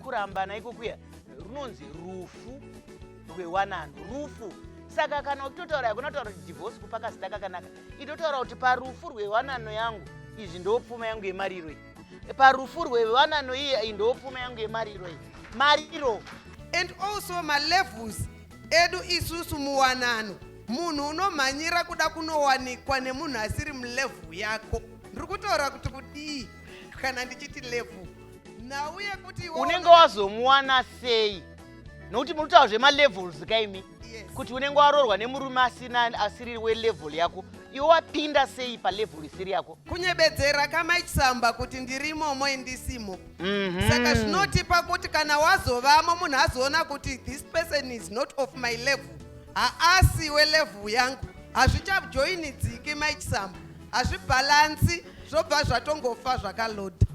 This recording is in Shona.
Kurambana ikokuya runonzi rufu rwewanano, rufu. Saka kana uchitotaura, hakuna kutaura kuti divorce kupa kazita kakanaka. Itotaura kuti parufu rwewanano yangu, izvi ndo pfuma yangu yemariro iyi. Parufu rwewanano iyi, iyi ndo pfuma yangu yemariro iyi, mariro. And also malevels edu isusu muwanano, munhu unomhanyira kuda kunowanikwa nemunhu asiri mulevel yako. Ndiri kutaura kuti kudii kana ndichiti level? Nhau yekuti iwe Unenge wazomuwana sei? Nokuti muri kutaura zvemalevels kaimi. Yes. Kuti unenge waroorwa nemurume asina, asiri welevel yako, iwe wapinda sei palevel isiri yako? Kunyebedzera kamaichisamba kuti ndiri imomo, indisimo. Saka zvinotipa kuti kana wazovamo, munhu azoona kuti this person is not of my level, haasi welevel yangu, hazvichajoinidziki, maichisamba, hazvibhalansi, zvobva zvatongofa zvakalodha.